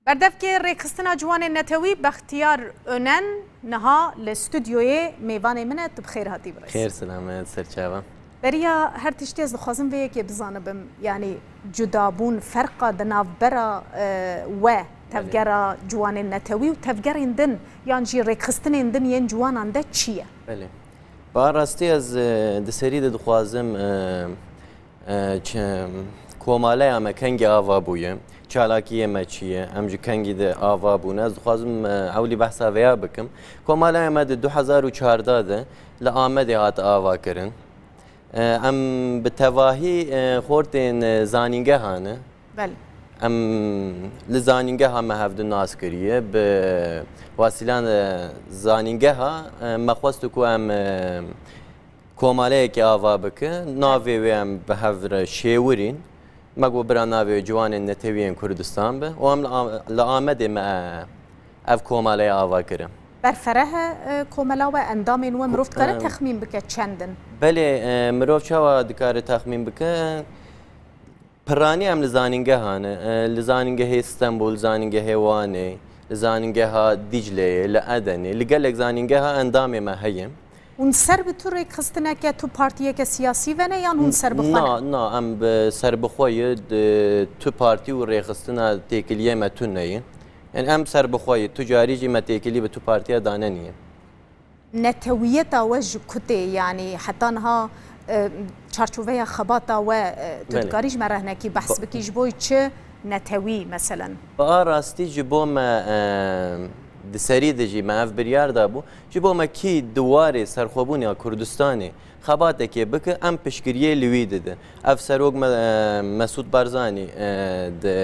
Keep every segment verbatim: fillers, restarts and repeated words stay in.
Berdevkê rêxistina ciwanên netewî Bextiyar Önen niha li stûdyoyê mêvanê min e. Tu bi xêr hatî birêz. Xêr selamet, serçava. Beriya her tiştî ez dixwazim vê yekê bizanibim, yanî cudabûn, ferqa di navbera, e, we, tevgera ciwanên netewî û tevgerên din yan jî rêxistinên din yên ciwanan de çi ye? Belê. Ba rastî ez, e, di serî de dixwazim, e, e, çi, komaleya me kengî ava bûye, çalakiyê me çi ye, em ji kengî de ava bûne. Ez dixwazim, e, ewlî behsa vêya bikim. Komaleya me di du hezar û çardeh de li Amedê hat ava kirin. E, em bi tevahî, e, xortên, e, zanîngeha ne. Belê. Em li zanîngeha me hevdu nas kiriye. Bi wasîlan, e, zanîngeha, e, me xwest ku em, e, komaleyekê ava bike. Navê wê em bi hev re şêwirîn. Me got bira navê wê Ciwanên Netewî yên Kurdistan be. Û em li Am-, li Amedê me, e, ev komaleya ava kirin. Berfereh e, komela we, endamên we, mirov dikare Em, texmîn bike çend in? Belê, e, mirov çawa dikare texmîn bike? Piranî em li zanîngeha ne. E, li zanîngehê Stenbul, zanîngehê Wanê, li zanîngeha Dîcleyê, li Edenê, li gelek zanîngeha endamê me heye. Hûn ser bi tu rêkxistineke, tu partiyeke siyasî ve ne yan hûn serbixwe ne? Na, na, em bi serbixwe ye, di tu partî û rêxistina têkiliyê me tune ye. Yani em serbixwe ye, tu carî jî me têkilî bi tu partiya dane niye. Netewiyeta we ji ku tê, yanî heta niha, e, çarçoveya xebata we, e, tu Belê. dikarî ji me re hinekî behs Ba- bikî, ji bo çi netewî meselen? Bi a rastî ji bo me, e, di serî de jî me ev biryar dabû, ji bo me kî di warê serxwebûna Kurdistanê xebatekê bike, em piştgiriyê li wî didin. Ev serok me, e, Mesûd Barzanî, e, di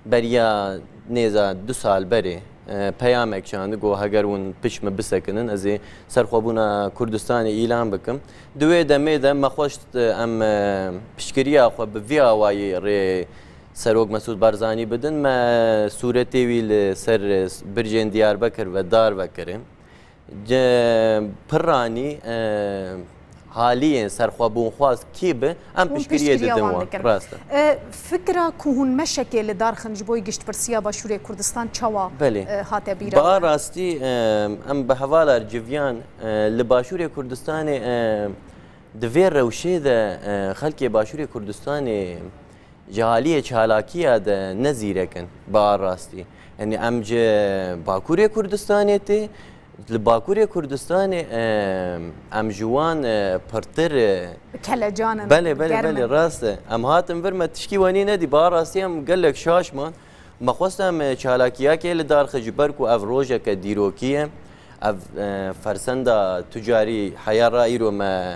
beriya nêza du sal berê, e, peyamek çand, got, heger hûn pişt min bisekinin, ez ê serxwebûna Kurdistanê îlan bikim. Di wê demê de me xwest, e, em, e, piştgiriya xwe bi vî awayî rê Serok Mesûd Barzanî bidin. Me sûretê wî li ser, e, bircên Diyarbekir ve dar ve kirin. Piranî, e, haliyên serxwebûnxwaz kî bi, em Hûn piştgiriyê piştgiriya didin wan wan. dikin. Rast e. E, fikra ku hûn meşekê li dar xin ji bo giştpirsiya Başûrê Kurdistan çawa, Belê. e, hate bîra? Ba rastî, e, em bi hevalar civiyan, e, li Başûrê Kurdistanê, e, di vê rewşê de, e, xelkê Başûrê Kurdistanê ji aliyê çalakiya de ne zîrek in, bi a rastî. Yanî em ji Bakurê Kurdistanê tê, li Bakurê Kurdistanê, e, em ji wan, e, pirtir, e, Bi kelecan in, Belê, belê, germ in. belê, rast e. Em hatin vir me tişkî wenî nedî, bi a rastî em gelek şaş man. Me xwest em, e, çalakiyakê li dar xin ji ber ku ev rojeke dîrokî ye. Ev, e, fersenda tu carî heya ra îro me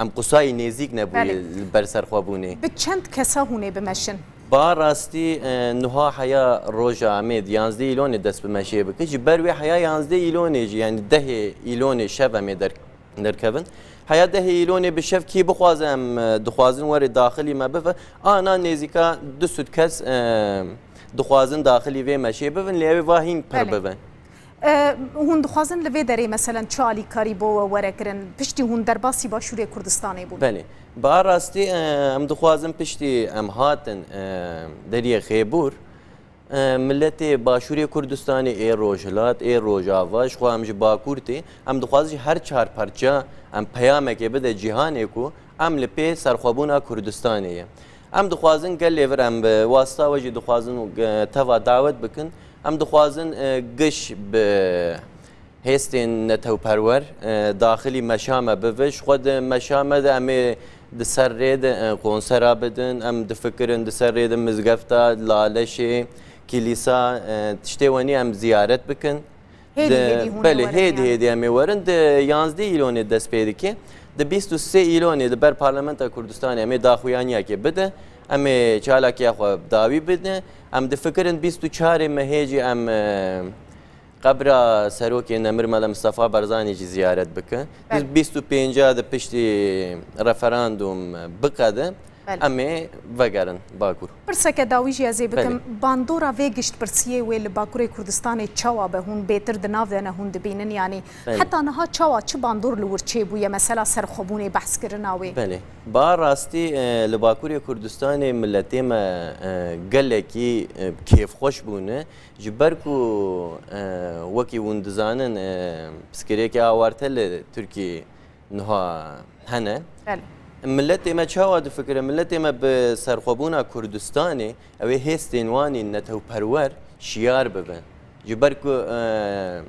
Em qusayî nêzîk nebûye Belê. li ber serxwebûnê. Bi çend kesa hûn ê bimeşin? Ba rastî, e, nuha heya roja em ê di yanzdeh îlonê dest bi meşê bike. Ji ber wê heya yanzdeh îlonê jî, yanî dehê îlonê şev em ê der-, derkevin. Heya dehê îlonê bi şev kî bixwaze em, e, dixwazin were daxilî me bive. Ana nêzîka du sed kes, e, dixwazin daxilî vê meşê bibin, lê ew ê va hîn pir Belê. bibe. E, hûn dixwazin li vê derê, meselen, çi alîkarî bo we were kirin? Piştî hûn derbasî Başûrê Kurdistanê bûn? Belê. Bi a rastî, e, em dixwazin piştî em hatin, e, deriyê Xêbûr, e, miletê Başûrê Kurdistanê ê Rojhilat, ê Rojava, ji xwe em ji Bakur tê, em dixwazin ji her çar parça em peyamekê bide cîhanê ku em li pê serxwebûna Kurdistanê ye. Em dixwazin gelê vir em bi wasita we jî dixwazin, e, teva dawet bikin. Em dixwazin, e, giş bi hêstên netewperwer, e, daxilî meşa me bive. Ji xwe di meşa me de em ê di ser rê de, e, konsera bidin. Em difikirin di ser rê de mizgefta, laleşê, kilîsa, e, tiştê wenî em ziyaret bikin. Hêdî Di, hêdî hûn ê belê, werin hêdî yani. hêdî em ê werin. Di yanzdeh îlonê dest pê dike. Di bîst û sê îlonê di ber Parlamenta Kurdistanê em ê daxuyaniyekê bide. Em ê çalakiya xwe dawî bidin. Em difikirin bîst û çarê mehê jî em, e, qebra Serokê Nemir Mele Mistefa Barzanî jî ziyaret bikin. Belê. Bîst û pênca di piştî referandûm biqede. Belê. Em ê vegerin Bakur. Pirseke dawî jî ez ê bikim. Belê. Bandora vê giştpirsiyê wê li Bakurê Kurdistanê çawa be? Hûn bêtir di nav de ne, hûn dibînin, yanî Belê. Heta niha çawa, çi bandor li wir çêbûye, mesela serxwebûnê, behskirina wê? Belê. Ba rastî, e, li Bakurê Kurdistanê miletê me, e, gelekî, e, kêfxweş bûne. Ji ber ku, e, wekî hûn dizanin, e, piskirêkê awarte li Tirkiyê niha hene. Belê. Miletê me çawa difikire? Miletê me bi serxwebûna Kurdistanê, ew ê hêstên wan ên netewperwer şiyar bibin. Ji ber ku, e,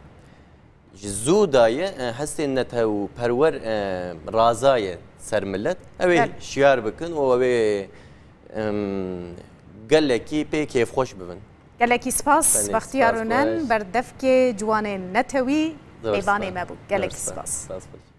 ji zû dayê, e, hestên netewperwer, e, razaye ser milet. Ew ê Belê. Şiyar bikin û ew ê, em, gelekî pê kêfxweş bibin. Gelekî spas, Belê, Bextiyar spas Onen, xweş. Berdevkê ciwanên netewî, Zor mêvanê spas. Me bû. Gelekî Zor spas. Spas xweş.